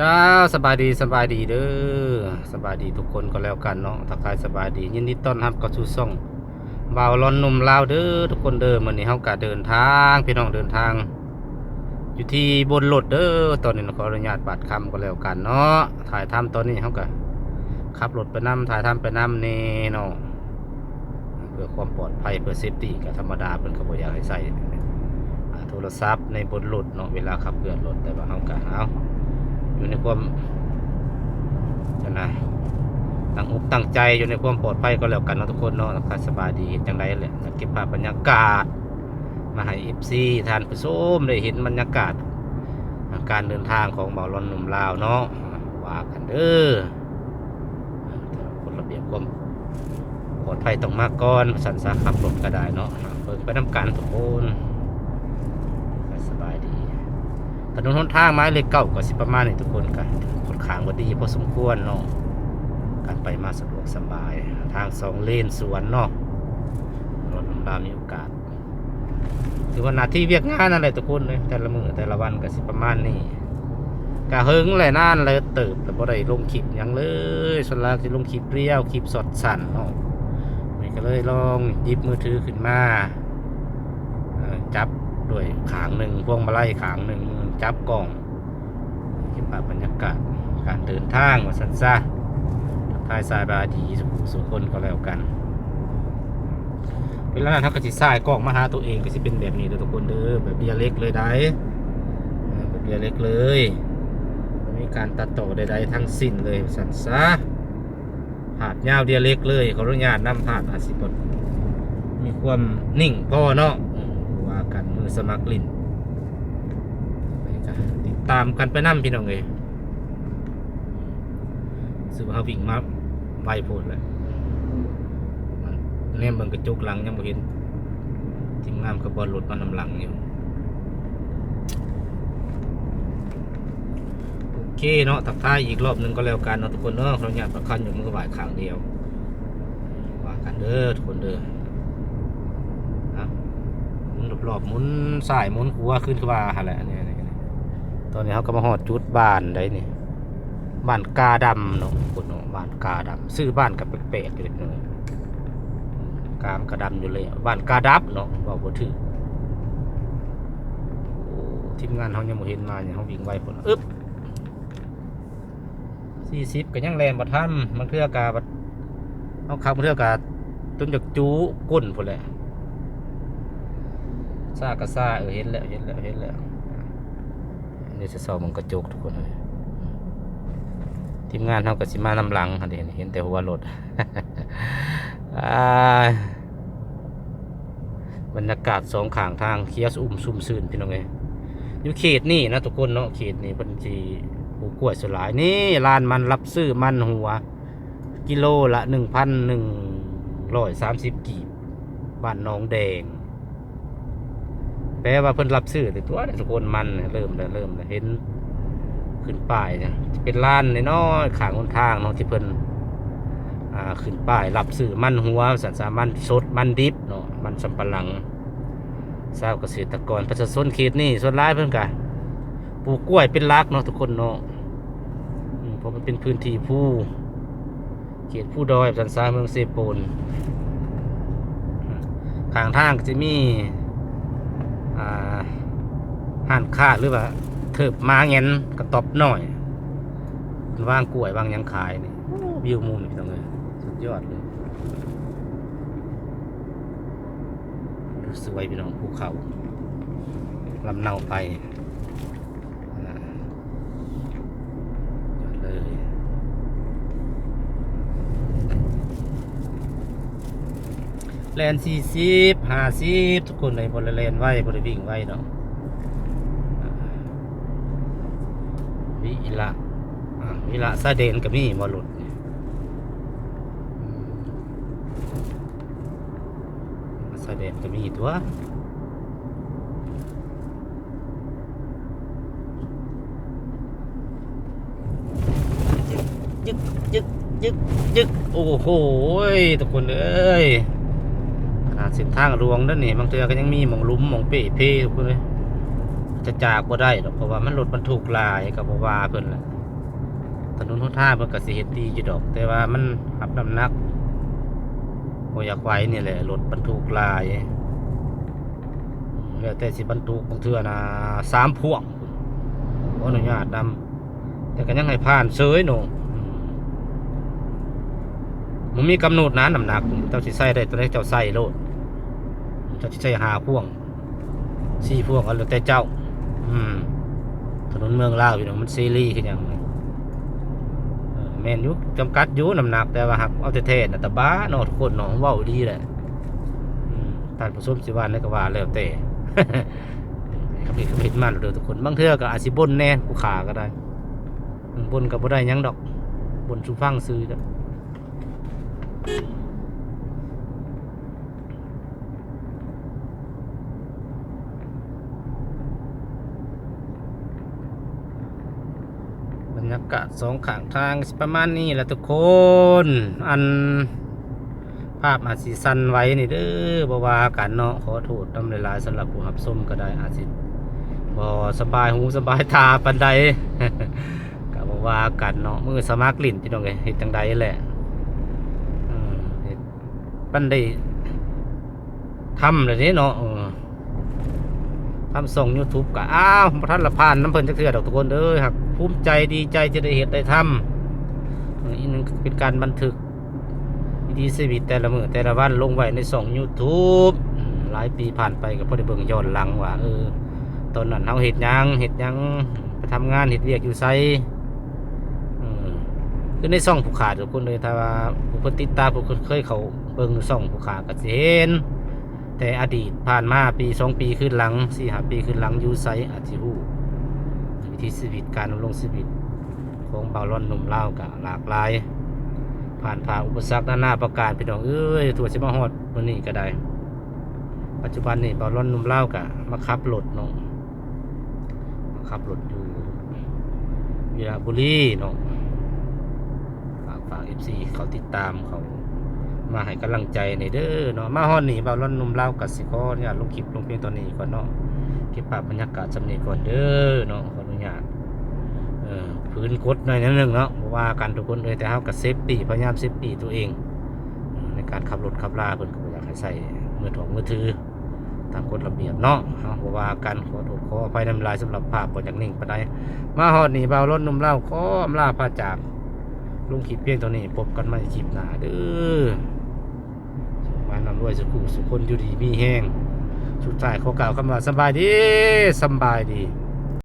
ເຈົ້າ ສະບາຍດີ ສະບາຍດີເດີ້ ສະບາຍດີທຸກຄົນກໍແລ້ວກັນເນາະ ທັກທາຍສະບາຍດີ ຍິນດີຕ້ອນຮັບເຂົ້າສູ່ຊ່ອງບ່າວລອນໜຸ່ມລາວເດີ້ທຸກຄົນເດີ້. ມື້ນີ້ເຮົາກະເດີນທາງ ພີ່ນ້ອງ ເດີນທາງຢູ່ທີ່ບົນລົດເດີ້. ຕອນນີ້ຂໍອະນຸຍາດບາດຄຳກໍແລ້ວກັນເນາະ ຖ່າຍທຳຕອນນີ້ເຮົາກະຂັບລົດໄປນຳ ຖ່າຍທຳໄປນຳແດ່ເນາະ. ເພື່ອຄວາມປອດໄພ ເພື່ອເຊຟຕີ້ ກໍທຳມະດາ ເພິ່ນກໍບໍ່ຢາກໃຫ້ໃຊ້ ອ່າ ໂທລະສັບໃນບົນລົດເນາະ ເວລາຂັບເຄື່ອນລົດ. ແຕ່ວ່າເຮົາກໍ ເອົາ ຢູ່ໃນຄວາມ ຫັ້ນນະ ຕັ້ງອົກຕັ້ງໃຈ ຢູ່ໃນຄວາມປອດໄພກໍແລ້ວກັນເນາະທຸກຄົນເນາະ. ທັກທາຍສະບາຍດີ ເຮັດຈັ່ງໃດແຫຼະ ເກັບພາບບັນຍາກາດມາໃຫ້ເອັຟຊີທ່ານຜູ້ຊົມໄດ້ເຫັນບັນຍາກາດ ການເດີນທາງຂອງບ່າວລອນໜຸ່ມລາວເນາະ ວ່າກັນເດີ້. ກົດລະບຽບຄວາມປອດໄພຕ້ອງມາກ່ອນ ວ່າຊັ້ນຊະ ຂັບລົດກໍໄດ້ເນາະ ເບິ່ງໄປນຳກັນທຸກຄົນ. ສະບາຍດີ ຖະໜົນຫົນທາງໝາຍເລກເກົ້າກໍຊິປະມານນີ້ທຸກຄົນ ກໍຂ້ອນຂ້າງວ່າດີພໍສົມຄວນເນາະ ການໄປມາສະດວກສະບາຍ ທາງສອງເລນສວນເນາະ ລົດນຳລາວມີໂອກາດ ຖືວ່າໜ້າທີ່ວຽກງານນັ້ນແຫຼະທຸກຄົນເອີຍ ແຕ່ລະມື້ແຕ່ລະວັນກໍຊິປະມານນີ້. ກະເຫິງແຫຼະ ນານແລ້ວເຕີບ ແຕ່ບໍ່ໄດ້ລົງຄລິບຫຍັງເລີຍ ສ່ວນຫຼາຍຊິລົງຄລິບລຽວ ຄລິບຊັອດສັ້ນເນາະ. ນີ້ກໍເລີຍລອງຫຍິບມືຖືຂຶ້ນມາ ເອີ ຈັບດ້ວຍຂ້າງໜຶ່ງ ພວງມາໄລຂ້າງໜຶ່ງ ມືຈັບກ້ອງ ເກັບພາບບັນຍາກາດການເດີນທາງ ວ່າຊັ້ນຊະ. ທັກທາຍສະບາຍດີສູ່ຜູ້ສູ່ຄົນກໍແລ້ວກັນ. ເວລານັ້ນເຮົາກໍຊິສາຍກ້ອງມາຫາຕົວເອງ ກໍຊິເປັນແບບນີ້ເດີ້ທຸກຄົນເດີ້ ແບບ direct ເລີຍໄດ໋ ເອີ ແບບ direct ເລີຍ ບໍ່ມີການຕັດຕໍ່ໃດໆທັງສິ້ນເລີຍ ວ່າຊັ້ນຊະ. ພາບຍາວ direct ເລີຍ ຂໍອະນຸຍາດນຳພາບ ອາດຊິບໍ່ມີຄວາມນິ່ງພໍເນາະ ເອີ ວ່າກັນ ມືສະໝັກຫຼິ້ນ ໄປກະຕິດຕາມກັນໄປນຳ ພີ່ນ້ອງເອີຍ. ຮູ້ສຶກວ່າເຮົາວິ່ງມາໄວໂພດແຫຼະ ແນມເບິ່ງກະຈົກຫຼັງຍັງບໍ່ເຫັນ ທີມງານຂະບວນລົດມານຳຫຼັງຢູ່. ໂອເຄເນາະ ທັກທາຍອີກລອບໜຶ່ງກໍແລ້ວກັນເນາະທຸກຄົນເນາະ. ຂໍອະນຸຍາດປະຄັນຍົກມືໄຫວ້ຂ້າງດຽວ ວ່າກັນເດີ້ທຸກຄົນເດີ້. ເອົາ ໝູນລອບໆ ໝູນຊ້າຍໝູນຂວາ ຄື ຄືວ່າຫັ້ນແຫຼະ. ນີ້ ນີ້ ນີ້ ຕອນນີ້ເຮົາກໍມາຮອດຈຸດບ້ານໃດນີ້ ບ້ານກາດຳເນາະ ພຸ້ນເນາະ ບ້ານກາດຳ. ຊື່ບ້ານກໍແປກໆຢູ່ເດ ກາມັນກະດຳຢູ່ແລ້ວ ບ້ານກາດັບເນາະ ເວົ້າບໍ່ຖືກ. ໂອ້ ທີມງານເຮົາຍັງບໍ່ເຫັນມາ ເຮົາວິ່ງໄວໂພດ. ອຶບ ສີ່ສິບກໍຍັງແລ່ນບໍ່ທັນ ບາງເທື່ອກໍບັດເຮົາຂັບ ບາງເທື່ອກໍຈົນຢາກຈູກົ້ນພຸ້ນແຫຼະ. ຊ້າກໍຊ້າ ເອີ ເຫັນແລ້ວ ເຫັນແລ້ວ ເຫັນແລ້ວ. ດຽວຊິຊອກເບິ່ງກະຈົກທຸກຄົນເອີຍ ທີມງານເຮົາກໍຊິມານຳຫຼັງຫັ້ນເດ ເຫັນແຕ່ຫົວລົດ. ອ້າຍ ບັນຍາກາດສອງຂ້າງທາງຂຽວອຸ່ມຊຸ່ມຊື່ນ ພີ່ນ້ອງເອີຍ. ຢູ່ເຂດນີ້ນະທຸກຄົນເນາະ ເຂດນີ້ເພິ່ນຊິປູກກ້ວຍສ່ວນຫຼາຍ. ນີ້ລານມັນ ຮັບຊື້ມັນຫົວ ກິໂລລະໜຶ່ງພັນໜຶ່ງຮ້ອຍສາມສິບກີບ ບ້ານໜອງແດງ. ແປວ່າເພິ່ນຮັບຊື້ແຕ່ຕົວະທຸກຄົນ ມັນເລີ່ມແລ້ວ ເລີ່ມແລ້ວ ເຫັນຂຶ້ນປ້າຍນະ ຈະເປັນລານນ້ອຍໆຂ້າງຫົນທາງເນາະ ທີ່ເພິ່ນ ອ່າ ຂຶ້ນປ້າຍຮັບຊື້ມັນຫົວ ວ່າຊັ້ນຊະ ມັນສົດ ມັນດິບເນາະ ມັນສຳປະຫຼັງ. ຊາວກະເສດຕະກອນ ປະຊາຊົນເຂດນີ້ສ່ວນຫຼາຍເພິ່ນກະປູກກ້ວຍເປັນຫຼັກເນາະທຸກຄົນເນາະ ອືມ ເພາະມັນເປັນພື້ນທີ່ພູ ເຂດພູດອຍ ສັນຊາເມືອງເຊໂປນ. ຂ້າງທາງກໍຈະມີ ອ່າ ຮ້ານຄ້າ ຫຼືວ່າເທີບໝາແງນກະຕ໋ອບນ້ອຍ ເພິ່ນວາງກ້ວຍວາງຫຍັງຂາຍນີ້. ໂອ້ ວິວມຸມນີ້ ພີ່ນ້ອງເອີຍ ສຸດຍອດເລີຍ. ສວຍ ພີ່ນ້ອງ ພູເຂົາ ລຳເນົາໄປ ອ່າ ຍອດເລີຍ. ແລ່ນສີ່ສິບ ຫ້າສິບ ທຸກຄົນເອີຍ ບໍ່ໄດ້ແລ່ນໄວ ບໍ່ໄດ້ວິ່ງໄວເນາະ. ອ່າ ວິລະ ອ່າ ວິລະຊາຍແດນກໍມີບໍ່ລົດນີ້ ອືມ ຊາຍແດນກໍມີຕົວະ. ຍຶກ ຍຶກ ຍຶກ ຍຶກ ໂອ້ໂຫ ທຸກຄົນເອີຍ ຂະໜາດເສັ້ນທາງຫຼວງເດ້ນີ້ ບາງເທື່ອກໍຍັງມີໝ່ອງຫຼຸມ ໝ່ອງເປ່ເພ ທຸກຄົນເອີຍ. ຈະຈາກບໍ່ໄດ້ດອກ ເພາະວ່າມັນລົດບັນທຸກຫຼາຍ ກໍບໍ່ວ່າເພິ່ນລະ. ຖະໜົນຫົນທາງເພິ່ນກໍຊິເຮັດດີຢູ່ດອກ ແຕ່ວ່າມັນຮັບນ້ຳໜັກບໍ່ຢາກໄຫວນີ້ແຫຼະ ລົດບັນທຸກຫຼາຍ. ແລ້ວແຕ່ຊິບັນທຸກ ບາງເທື່ອນະ ສາມພວງ ຂໍອະນຸຍາດນຳ ແຕ່ກໍຍັງໃຫ້ຜ່ານເສີຍເນາະ. ອືມ ບໍ່ມີກຳນົດນະ ນ້ຳໜັກ ເຈົ້າຊິໃສ່ໄດ້ຕົວໃດເຈົ້າໃສ່ໂລດ ເຈົ້າຊິໃສ່ຫ້າພວງ ສີ່ພວງກໍແລ້ວແຕ່ເຈົ້າ. ອືມ ຖະໜົນເມືອງລາວ ພີ່ນ້ອງ ມັນເສລີຄືຫຍັງ. ເອີ ແມ່ນຢູ່ ຈຳກັດຢູ່ນ້ຳໜັກ ແຕ່ວ່າຫາກເອົາແທ້ໆນະ ຕາບ້າເນາະ ທຸກຄົນເນາະ ເວົ້າອີ່ຫຼີແຫຼະ. ອືມ ທ່ານຜູ້ຊົມຊິວ່າແນວໃດກໍວ່າແລ້ວແຕ່ ຄຳເຫັນ ຄຳເຫັນມາໂລດເດີທຸກຄົນ. ບາງເທື່ອກໍອາດຊິບົ່ນແດ່ ຜູ້ຂ້າກໍໄດ້ ອືມ ບົ່ນກໍບໍ່ໄດ້ຫຍັງດອກ ບົ່ນສູ່ຟັງຊື່ເດີ. ບັນຍາກາດສອງຂ້າງທາງຊິປະມານນີ້ແຫຼະທຸກຄົນ. ອັນ ພາບອາດຊິສັ່ນໄຫວນີ້ເດີ ບໍ່ວ່າກັນເນາະ ຂໍໂທດນຳຫຼາຍໆ ສຳລັບຜູ້ຮັບຊົມກໍໄດ້ ອາດຊິບໍ່ສະບາຍຫູສະບາຍຕາປານໃດ ກໍບໍ່ວ່າກັນເນາະ ມືສະໝັກຫຼິ້ນ ພີ່ນ້ອງເອີຍ ເຮັດຈັ່ງໃດແຫຼະ ເອີ ເຮັດ ມັນໄດ້ທຳແລ້ວເດ້ເນາະ ເອີ ທຳຊ່ອງຢູທູບກະ ອ້າວ ບໍ່ທັນລະຜ່ານນຳເພິ່ນຈັກເທື່ອດອກທຸກຄົນເອີຍ ຫາກພູມໃຈດີໃຈທີ່ໄດ້ເຮັດໄດ້ທຳ ເອີ ອີກໜຶ່ງເປັນການບັນທຶກວິຖີຊີວິດແຕ່ລະມື້ແຕ່ລະວັນລົງໄວ້ໃນຊ່ອງຢູທູບ ອືມ ຫຼາຍປີຜ່ານໄປກໍພໍໄດ້ເບິ່ງຍ້ອນຫຼັງວ່າ ເອີ ຕອນນັ້ນເຮົາເຮັດຫຍັງ ເຮັດຫຍັງ ໄປທຳງານເຮັດວຽກຢູ່ໃສ ເອີ ຄືໃນຊ່ອງຜູ້ຂ້າທຸກຄົນເອີຍ ຖ້າວ່າຜູ້ເພິ່ນຕິດຕາມ ຜູ້ເຄີຍເຂົ້າເບິ່ງຊ່ອງຜູ້ຂ້າກໍຊິເຫັນ ແຕ່ອະດີດຜ່ານມາປີສອງປີຄືນຫຼັງ ສີ່ຫ້າປີຄືນຫຼັງຢູ່ໃສອາດຊິຮູ້ ວິຖີຊີວິດ ການດຳລົງຊີວິດຂອງບ່າວລອນໜຸ່ມລາວກໍຫຼາກຫຼາຍ ຜ່ານຜ່າອຸປະສັກນານາປະການ ພີ່ນ້ອງເອີຍ ກວ່າຊິມາຮອດມື້ນີ້ກໍໄດ້. ປັດຈຸບັນນີ້ບ່າວລອນໜຸ່ມລາວກໍມາຂັບລົດເນາະ ມາຂັບລົດຢູ່ວິລະບູລີເນາະ ຝາກ ຝາກເອັຟຊີເຂົາຕິດຕາມ ເຂົາມາໃຫ້ກຳລັງໃຈແດ່ເດີເນາະ. ມາຮອດນີ້ບ່າວລອນໜຸ່ມລາວກໍຊິຂໍອະນຸຍາດລົງຄລິບລົງພຽງເທົ່ານີ້ກ່ອນເນາະ ເກັບພາບບັນຍາກາດສ່ຳນີ້ກ່ອນເດີເນາະ ຂໍອະນຸຍາດ ເອີ ຝືນກົດໜ້ອຍໜຶ່ງເນາະ ບໍ່ວ່າກັນທຸກຄົນເອີຍ ແຕ່ເຮົາກໍເຊຟຕີ ພະຍາຍາມເຊຟຕີຕົວເອງ ເອີ ໃນການຂັບລົດຂັບລາ ເພິ່ນກໍບໍ່ຢາກໃຫ້ໃຊ້ມືຖອງມືຖື ຕາມກົດລະບຽບເນາະ ເຮົາບໍ່ວ່າກັນ ຂໍໂທດຂໍອະໄພນຳຫຼາຍ ສຳລັບພາບບໍ່ຢາກນິ່ງປານໃດ. ມາຮອດນີ້ບ່າວລອນໜຸ່ມລາວຂໍອຳລາພາຈາກ ລົງຄລິບພຽງເທົ່ານີ້ ພົບກັນໃໝ່ຄລິບໜ້າເດີ ໃຫ້ຮ່ຳລວຍສຸຂູສຸຄົນ ຢູ່ດີມີແຮງ ສຸດທ້າຍຂໍກ່າວຄຳວ່າສຳບາຍດີ ສຳບາຍດີ.